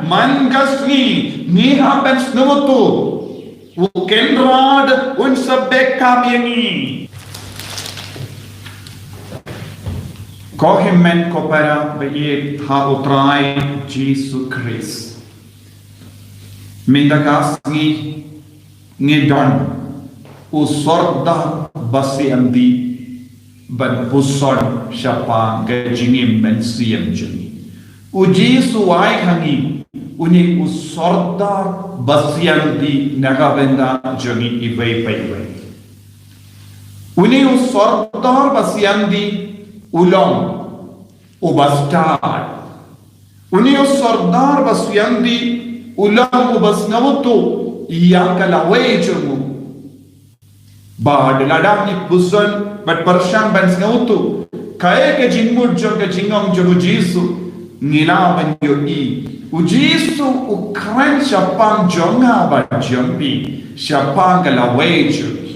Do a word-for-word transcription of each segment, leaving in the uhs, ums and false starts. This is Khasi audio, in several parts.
man ka sngi ngi hap ban sngewthuh, U Kynrad un sa beh kam ïa ngi. Ko hynmen ko para ba ïeit ha U Trai Jisu Khrist, mynta ka sngi ngi don u sordar basiangdih ban puson shaphang ka jingim mynsiem jong ngi. U Jisu u ai ha ngi une u sordar basiangdih na ka bynta jong ngi iwei pa iwei. Une u sordar basiangdih u long u bastad. Une u sordar basiangdih u long u ba sngewthuh ïa ka lawei jong u. Bad lada ngi puson bad pyrshang ban sngewthuh kaei ka jingmut jong ka jingong jong U Jisu, ngi lah ban ïohi U Jisu u kren shaphang jong nga bad jong phi, shaphang ka lawei jong ngi.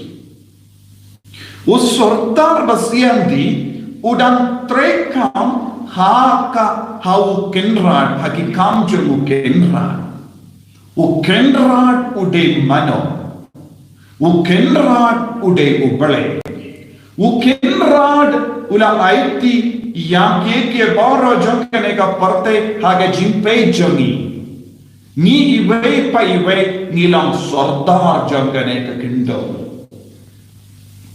U sordar basiangdih u dang treikam ha ka, ha U Kynrad, ha ki kam jong U Kynrad. U Kynrad u dei mano? U Kynrad u dei U Blei. U Kynrad u la aiti ïa kiei kiei baroh jong kane ka pyrthei ha ka jingpeit jong ngi. Ngi iwei pa iwei ngi long sordar jong kane ka khyndew.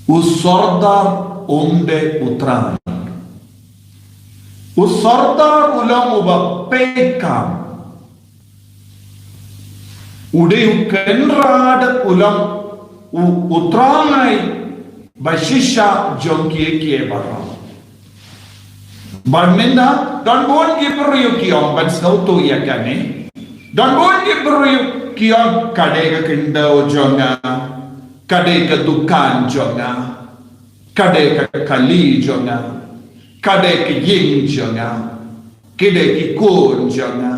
U sordar um dei U Trai. U sordar u long u ba peit kam. U dei U Kynrad u long u, U Trai ba shisha jong kiei kiei baroh. Bad mynta don bun ki briew ki ong ban sngewthuh ïa kane. Don bun ki briew ki ong ka dei ka khyndew jong nga, ka dei ka dukan jong nga, ka dei ka kali jong nga, ka dei ka ïing jong nga, ki dei ki khun jong nga,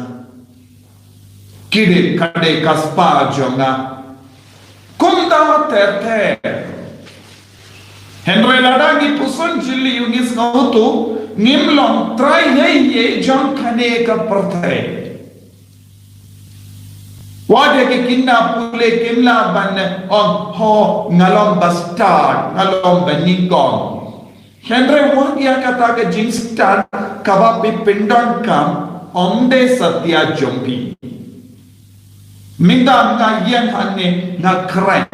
ki dei, ka dei ka spa jong nga. Kumta ter ter. Hynrei lada ngi puson jylliew ngi sngewthuh ngim long trai ei ei jong kane ka pyrthei. Wat ïa ki khynnah pule kim lah ban ong, ho, nga long bastad, nga long banyngkong. Hynrei wat ïa kata ka jingstad kaba phi pyndonkam ym dei satia jong phi. Mynta nga ïeng hangne nga kren,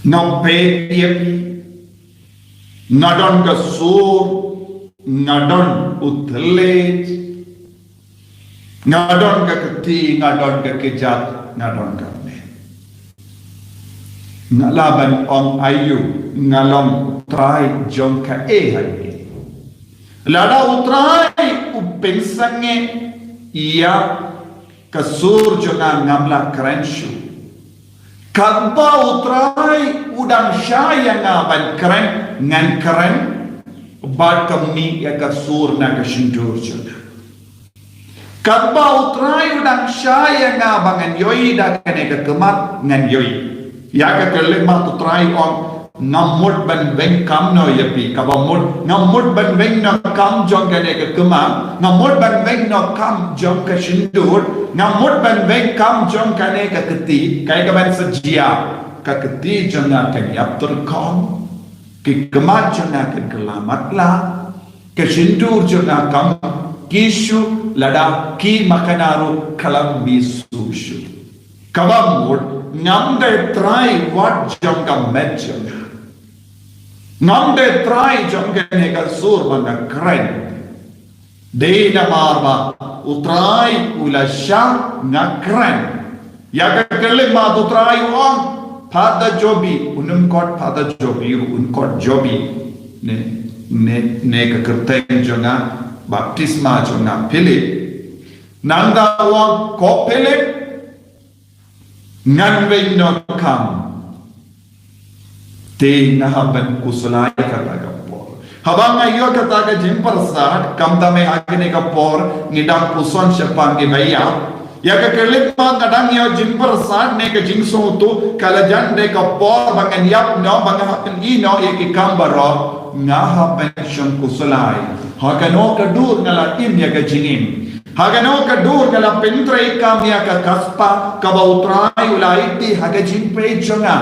nga peit ïa phi, nga don ka sur, nga don u thylliej, nga don ka kti, nga don ka kjat, nga don ka met. Nga lah ban ong aïu, nga long u trai jong kaei kaei. Lada u Trai u pynsangeh ïa ka sur jong nga, ngam lah kren shuh. Katba u Trai u dang shah ïa nga ban kren, ngan kren bad kynmaw ïa ka sur na ka shyntur jong nga. Katba u Trai u dang shah ïa nga ba ngan ïohi da kane ka khmat, ngan ïohi. Ïa ka khyllipmat u Trai u ong, ngam mut ban weng kam noh ïa phi, kaba mut, ngam mut ban weng noh kam jong kane ka khmat, ngam mut ban weng noh kam jong ka shyntur, ngam mut ban weng kam jong kane ka kti, kaei kaban sa jia? Ka kti jong nga kan ïap tyrkhong, ki khmat jong nga kan kylla matlah, ka shyntur jong nga kam kiew shuh, lada ki makana ruh ka lam mih shuh shuh. Kaba mut, ngam dei trai wat jong ka met jong nga. Ngam dei trai jong kane ka sur ba nga kren. Dei namar ba u Trai u la shah nga kren. Ïa ka khyllipmat u Trai u ong, Father Jobi, un ym khot Father Jobi, un khot Jobi. Ne, ne, ne ka kyrteng jong nga, baptisma jong nga Philip. Nangta u ong, ko Philip, ngan weng noh kam. Te nga hap ban khuslai kata ka por. Haba nga ïoh kata ka jingpyrsad, kumta mynta ha kane ka por ngi dang puson shaphang kiba ïap. Ïa ka khyllipmat nga dang ïoh jingpyrsad ne ka jingsngewthuh, ka la jan dei ka por ba ngan ïap noh, ba nga hap ban ïeh noh ïa ki kam baroh, nga hap ban shong khuslai. Ha kano ka dur nga la im ïa ka jingim? Ha kano ka dur nga la pyntreikam ïa ka spah kaba U Trai u la aiti ha ka jingpeit jong nga?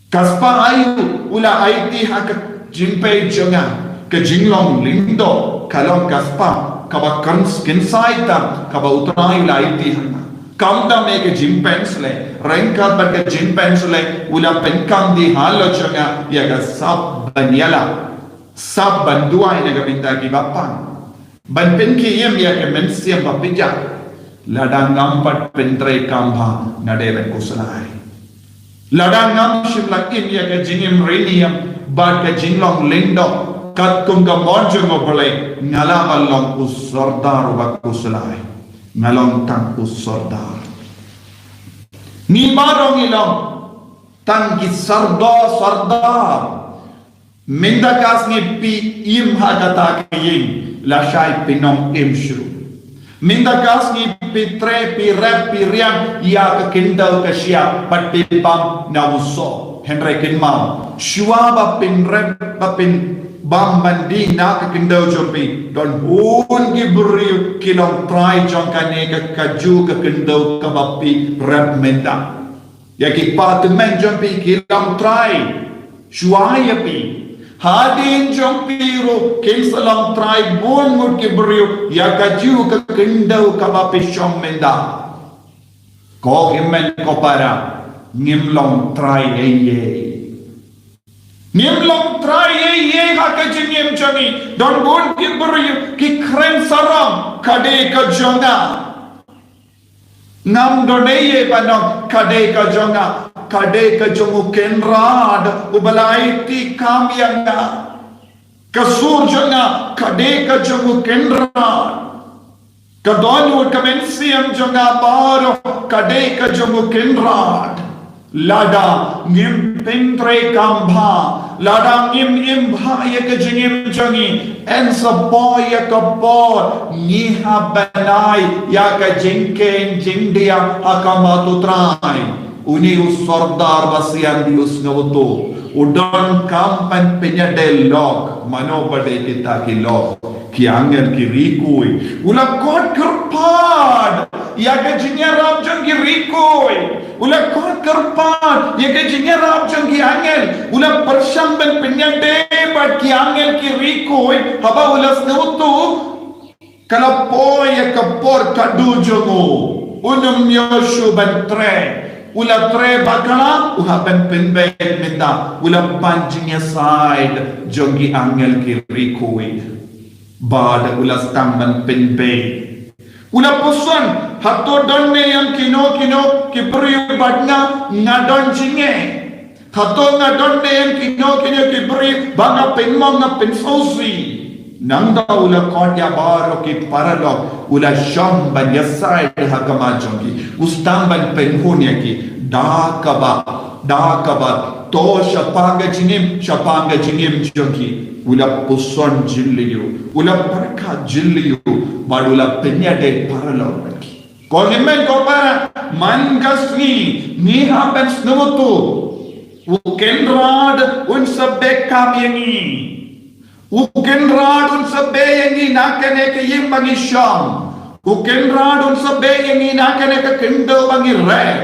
Ka spah aïu u la aiti ha ka jingpeit jong nga? Ka jinglong lyngdoh ka long ka spah kaba kynsai tam kaba U Trai u la aiti ha nga. Kam dam ïa ka jingpynshlei, ryngkat bad ka jingpynshlei u la pynkham dih halor jong nga ïa ka sap ban ïalap, sap ban duwai na ka bynta kiba pang, ban pynkhie im ïa ka mynsiem ba pynjah. Lada ngam pat pyntreikam bha, nga dei ban khuslai. Lada ngam shym la im ïa ka jingim riewniam bad ka jinglong lyngdoh katkum ka mon jong U Blei, nga lah ban long u sordar uba khuslai. Nga long tang u sordar. Ngi baroh ngi long tang ki sordar, sordar. Mynta ka sngi phi im ha kata ka ïing, lashai phin ym im shuh. Mynta ka sngi phi trei, phi rep, phi riang ïa ka khyndew ka shyiap bad phi bam na u soh. Hynrei kynmaw, shuwa ba phin rep, ba phin bam ban die na ka khyndew jong phi, don bun ki briew ki long trai jong kane ka kajuh ka khyndew kaba phi rep mynta. Ïa ki kpa tymmen jong phi ki long trai shuwa ïa phi. Hadien jong phi ruh kin sa long trai bun ngut ki briew ïa kajuh ka khyndew kaba phi shong mynta. Ko hynmen ko para, ngim long trai ei ei. Ngim long trai ei ei ha ka jingim jong ngi. Don bun ki briew ki kren sarong, ka dei ka jong nga. Ngam don ei ei ban ong ka dei ka jong nga, ka dei ka jong U Kynrad uba la aiti kam ïa nga. Ka sur jong nga ka dei ka jong U Kynrad. Ka dohnud ka mynsiem jong nga baroh ka dei ka jong U Kynrad. Lada ngim pyntreikam bha, lada ngim im bha ïa ka jingim jong ngi, yn sa poi ïa ka por ngi hap ban ai ïa ka jingkheiñ jingdiah ha khmat U Trai. Une u sordar ba sian dei u sngewthuh, u donkam ban pynïadei lok, mano ba dei kita ki lok, ki angel ki rikui. U la khot kyrpad ïa ka jingïarap jong ki rikui. U la khot kyrpad ïa ka jingïarap jong ki angel. U la pyrshang ban pynïadei bad ki angel ki rikui, haba u la sngewthuh ka la poi ïa ka por kaba dei jong u. Un ym ïoh shuh ban trei. U la trei bakla, u hap ban pynbeit mynta. U la pan jingïasaid jong ki angel ki rikui. Bad u la sdang ban pynbeit. U la puson, hato don ne em kino kino ki briew bad nga, nga don jingeh? Hato nga don ne em kino kino ki briew ba nga pynmong, nga pynsngewsih? Nangta u la khot ïa baroh ki paralok, u la shong ban ïasaid ha khmat jong ki. U sdang ban pynhun ïa ki da kaba, da kaba to shaphang ka jingim, shaphang ka jingim jong ki. U la puson jylliew, u la pyrkhat jylliew, bad u la pynïadei paralok bad ki. Ko hynmen ko para, man ka sngi ngi hap ban sngewthuh, U Kynrad un sa beh kam ïa ngi. U Kynrad un sa beh ïa ngi na kane ka ïing ba ngi shong. U Kynrad un sa beh ïa ngi na kane ka khyndew ba ngi rep.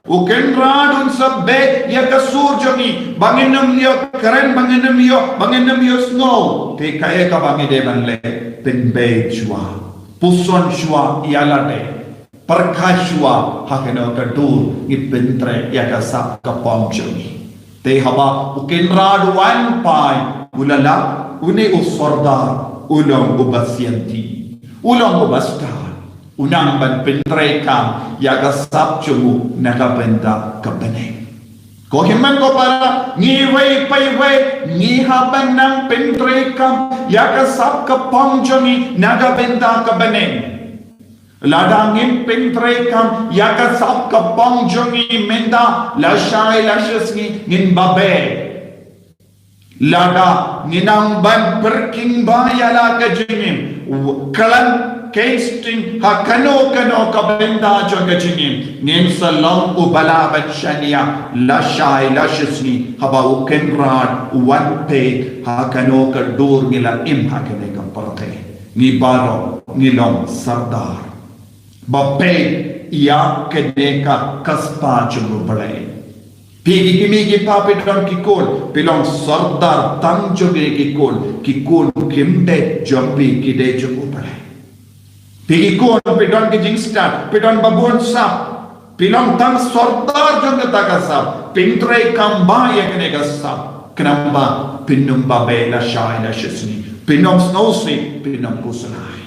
U Kynrad un sa beh ïa ka sur jong ngi, ba ngin ym ïoh kren, ba ngin ym ïoh, ba ngin ym ïoh sngew. Te kaei kaba ngi dei ban leh? Pynbeit shuwa, puson shuwa ïa lade, pyrkhat shuwa ha kano ka dur ngi pyntrei ïa ka sap ka pom jong ngi. Te haba U Kynrad u wan phai, u la lap, une u sordar u long uba sianti, u long uba stad. U nang ban pyntreikam ïa ka sap jong u na ka bynta ka bneng. Ko hynmen ko para, ngi iwei pa iwei ngi hap ban nang pyntreikam ïa ka sap ka pom jong ngi na ka bynta ka bneng. Lada ngim pyntreikam ïa ka sap ka pom jong ngi mynta, lashai lashisngi ngin ba beh. Lada ngi nang ban pyrkhing ba ïa la ka jingim, khlem keiñ sting ha kano kano ka bynta jong ka jingim, ngin sa long uba lah ban shaniah lashai lashisngi haba U Kynrad u wan peit ha kano ka dur ngi la im ha kane ka pyrthei. Ngi baroh ngi long sordar ba peit ïa kane ka kaspa jong U Blei. Phi ki kmie ki kpa, phi don ki khun, phi long sordar tang jong ki khun. Ki khun kim dei jong phi, ki dei jong U Blei. Phi ki khun, phi don ki jingstad, phi don ba bun sap. Phi long tang sordar jong kata ka sap. Pyntreikam bha ïa kane ka sap, khnang ba phin ym babe lashai lashisngi, phin ym sngewsih, phin ym khuslai.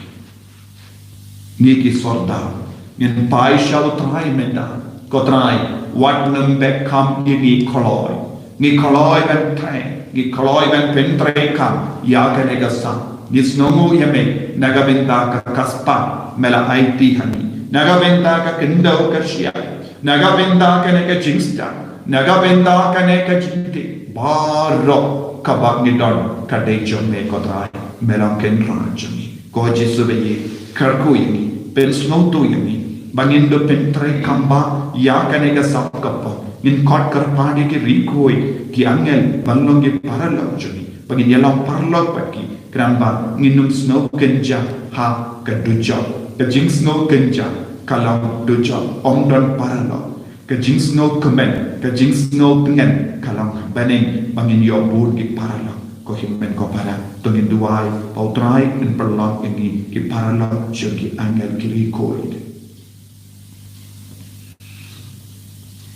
Ngi ki sordar ngin phai sha U Trai mynta. Ko Trai, wat nym beh kham ïa ngi kloi. Ngi kloi ban trei, ngi kloi ban pyntreikam ïa kane ka sap. Ngi sngewnguh ïa me na ka bynta ka kaspa me la aiti ha ngi, na ka bynta ka khyndew ka shyiap, na ka bynta kane ka jingstad, na ka bynta kane ka jingtip. Baroh kaba ngi don ka dei jong me, ko Trai. Me long kynrad jong ngi. Ko Jisu, ba ïeit, kyrkhu ïa ngi, pynsngewthuh ïa ngi ba ngin da pyntreikam bha ïa kane ka sap ka pop. Ngin khot kyrpad ïa ki riewkhuid, ki angel ban long ki paralok jong ngi, ba ngin ïa long paralok bad ki, khnang ba ngin ym sngew kynja ha ka dujok. Ka jingsngew kynja ka long dujok, ym don paralok. Ka jingsngew kmen, ka jingsngew tngen ka long bneng, ba ngin ïoh bun ki paralok. Ko hynmen ko para, to ngin duwai ba U Trai un pynlong ïa ngi ki paralok jong ki angel, ki riewkhuid.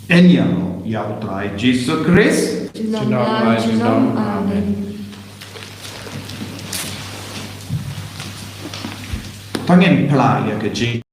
Yn ïaroh ïa U Trai Jisu Khrist. Junom la junom. Amen. To ngin phla ïa ka jing